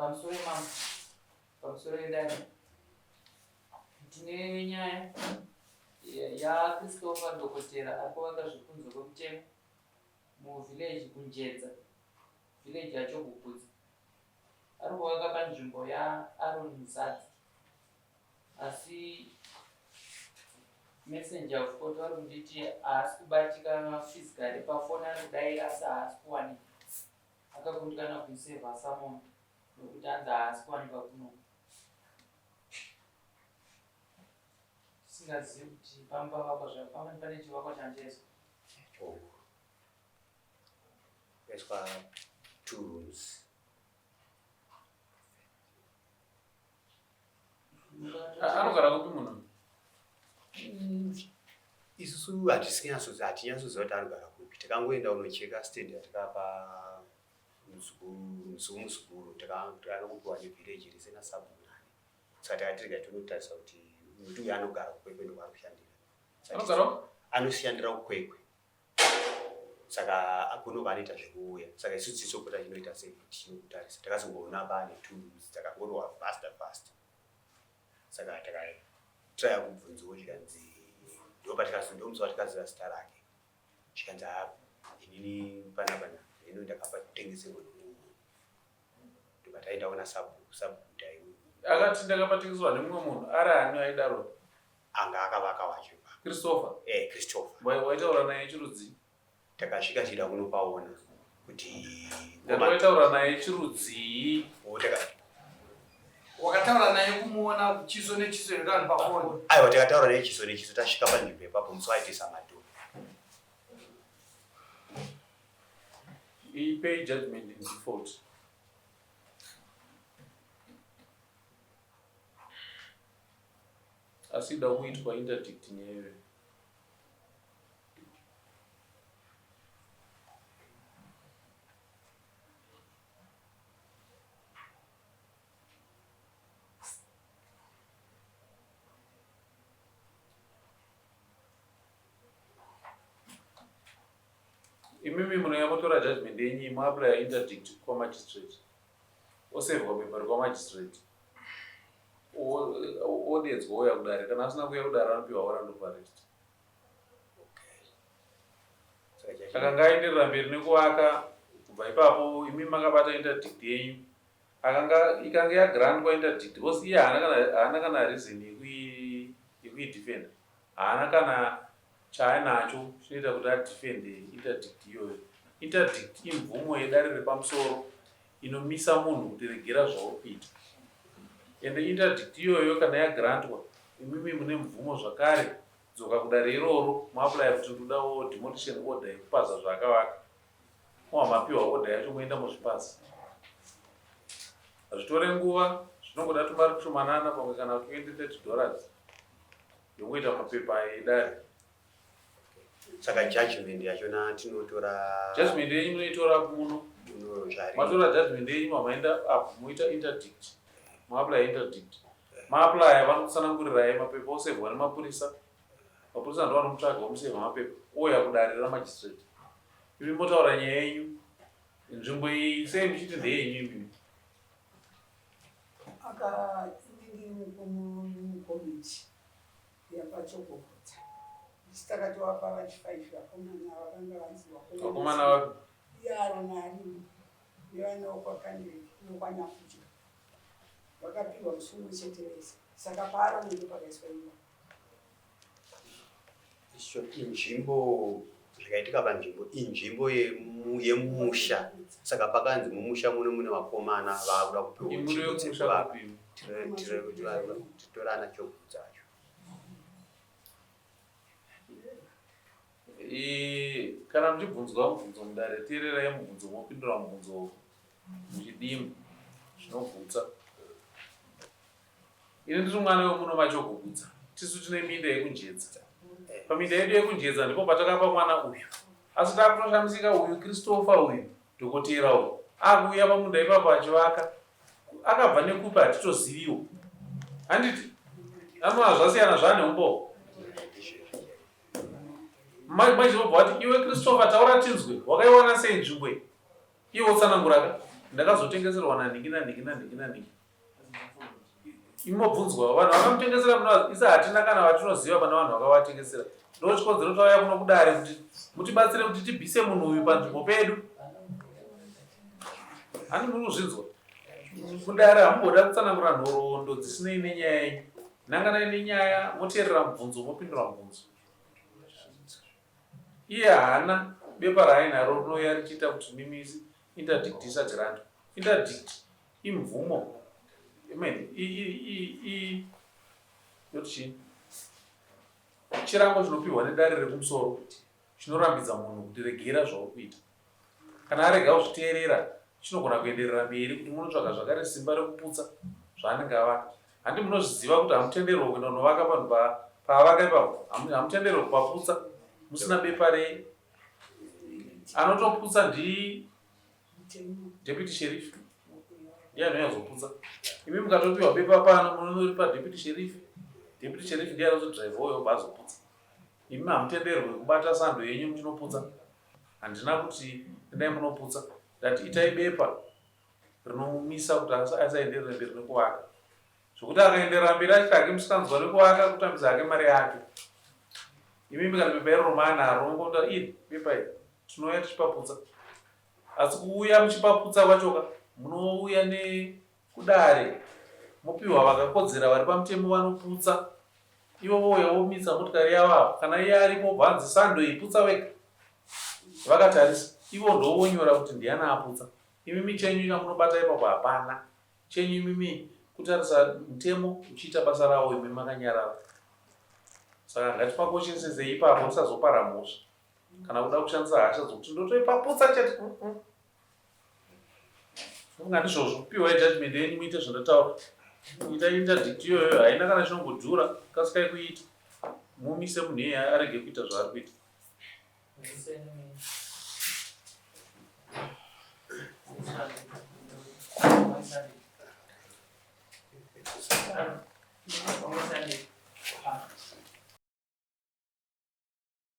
Pamusoro mambo, pamusoro yedare. Tine nyaya yaChristopher Dhokotera ari kuvaka zvekunze kwemutemo muvillage Kunjedza, village yaChogugudza. Ari kuvaka panzvimbo yaAron Muzadzi. Asi messenger of court vari kunditi haasi kubatika physically pafoni ari kudaira asi haasi kuwanika. Akakundikana kuisevha summon nekuti hanzi haasi kuwanikwa kuno. Tisingazivi kuti pamba vakwa zvapamba pane chivakwa chanjeso. Chongo. Yaiswa two rooms. Anogara kupi munhu? Isusu hatisinyatsoziva hatinyatsoziva kuti anogara kupi. Takangoenda kunocheka stand yatakapa muzukuru muzukuru takanokupiwa nevillage rese nasabhuku nani. Saka takati regai tonotarisa kuti nokuti uyu anogara kuKwekwe ndokwaari kushandira. Anogara? Anoshandira kuKwekwe. Saka kuno kwaanoita zvekuuya. Saka isu tichizopota tichinoita sei tichinokutarisa. Takazongoona pane two rooms dzakangorohwa faster faster. Saka takatraya kubvunzawo zvikanzi ndopatikazonzi ndomusi watikaziva zita rake. Zvikanzi haa inini panapa ndino ndakapatengeserwa nemumwe munhu. Ndobva taenda kuna sabhuku, sabhuku taiwe. Akati ndakapatengeserwa nemumwe munhu ari ani aidaro? Anga akavaka wacho ipapo. Christopher? Eh, Christopher. Waitaura naye chirudzii? Takasvika tichida kunopaona kuti Ndati waitaura naye chirudzii? Wakataura naye kumuona chiso nechiso here kana pafoni? Aiwa, takataura naye chiso nechiso tasvika panzvimbo ipapo musi waitisa madhoo. Ipei judgment in default. Asi ida kuitwa interdict nyaya iyoyo. Imimi munouya motora judgment yenyu moapply interdict kwamagistrate osevhwa pepa rekwamagistrate odedzwa ouya kudare kana asina kuuya kudare anopiwa warrant of arrest. Akanga aenderera mberi nekuvaka kubva ipapo imi makabata interdict yenyu akanga ikange yagrantwa interdict because iye haana kana haana kana reason yekuidefenda haana kana chaainacho chinoita kuti adefende interdict iyoyo interdict imvumo yedare repamusoro inomisa munhu kuti regera zvauri kuita ende interdict iyoyo kana yagrantwa imimi mune mvumo zvakare Dzoka kudare iroro moaplaya kuti ndodawo demolition order yekupaza zvaakavaka. Mowa mapiwa order yacho moenda mozvipaza. Hazvitore nguva, zvinongoda tumari tushomanana pamwe kana 20 30 dollars yongoita mapepa edare. Saka judgment yachona tinotora Judgment yenyu munoitora muno. Matora judgment yenyu mamaenda apo moita interdict. Moapply interdict. Maaplaya vanokutsanangurirai mapepa osevhwa nemapurisa. Mapurisa ndo vanomutsvaga vomusevha mapepa ouya kudare ramagistrate. Imi motaura nyaya yenyu. Nzvimbo iyi sei muchiti ndeyenyu imimi? Aka ini ndiri mukomiti yapaChogogotsa. Isu takatovapa vachi five vakomana vakanga vanzi vakomana vapi? Iye Aroni arimo nevana vokwaKandireki nokwaNyakudya. Vakapiwa musi umwe chete vese. Saka paAroni ndipo pakaiswa imba. Icho inzvimbo zvakaitika panzvimbo inzvimbo yemusha saka pakanzi mumusha muno mune vakomana vaakuda kupiwa nzvimbo dzekuvaka titorana chokudzacho. Kana muchibvunzwa mubvunzo mudare teererai mubvunzo mopindura mubvunzo muchidimbu zvinogutsa. Ini ndiri mwana wemuno maChogogutsa. Tisu tine minda yekuNjedza. Paminda yedu yekuNjedza ndipo patakapa mwana uyu. Asi takutoshamisika uyu Christopher uyu, dhokotera uyu, akuuya pamunda ipapo achivaka. Akabva nekupi hatitoziviwo. Handiti? Anova zvasiyana zvaane umbowo. Manje vobva vati iwe Christopher taura tinzwe wakaiwana sei nzvimbo iyi? Iwe wotsanangura ka? Ndakazotengeserwa nanhingi nanhingi nanhingi nanhingi. Imobvunzwa vanhu vakamutengesera muno isa hatina kana vatinoziva pane vanhu vakavatengesera. Ndochikonzero tauya kuno kudare kuti mutibatsire kuti tibvise munhu uyu panzvimbo pedu. Hani muri kuzvinzwa? Kudare hamumboda kutsanangura nhoroondo dzisinei nenyaya yenyu. Nanganai nenyaya moteerera mubvunzo mopindura mubvunzo. Iye haana bepa raainaro rinouya richiita kuti mimisi interdict isagrantwa. Interdict imvumo. I mean, i, i, i, i, yoti chii? Chirango chinopiwa nedare rekumusoro chinorambidza munhu kuti regera zvauri kuita. Kana arega kuzviteerera chinogona kuenderera mberi kuti munotsvaga zvakare simba rekuputsa zvaanenge avaka. Handi munozviziva kuti hamutenderwe kuenda kunovaka panhu paavaka ipapo, hamutenderwe kupaputsa musina bepa re anotoputsa ndi deputy sheriff ndiye anonyazoputsa. Imi mukatopiwa bepa pano munonoripa deputy sheriff, deputy sheriff ndiye anozodrive uyo obva azoputsa. Imi hamutenderwe kubata sando yenyu muchinoputsa. Handina kuti endai munoputsa. Ndati itai bepa rinomumisa kuti asaenderere mberi nekuvaka. Zvekuti akaenderera mberi achiti hake musikanzwa nekuvaka kutambisa hake mari yake. Imimi kana bepa iroro maanaro mongoita iri bepa iri tinouya tichipaputsa. Asi kuuya muchipaputsa kwachoka munouya nekudare mopiwa vakakodzera vari pamutemo vanoputsa. Ivo vouya vomitsa motikari yavo apa kana iye aripo obva anzi sando iyi putsa wega. Vakatarisa ivo ndovonyora kuti ndiani aputsa. Imimi chenyu chamunobata ipapo hapana. Chenyu imimi kutarisa mutemo uchiita basa rawo imi makanyarara. Saka ngatipakoshesesei ipapo tisazopara mhosva kana kuda kushandisa hasha dzokuti ndotoipaputsa chete. Mm -mm. Funga ndizvozvo, piwai judgment yenyu muite zvandataura. Ita interdict iyoyo haina kana chinombodhura, kasikai kuita. Mumise munhu iyeye arege kuita zvaari kuita.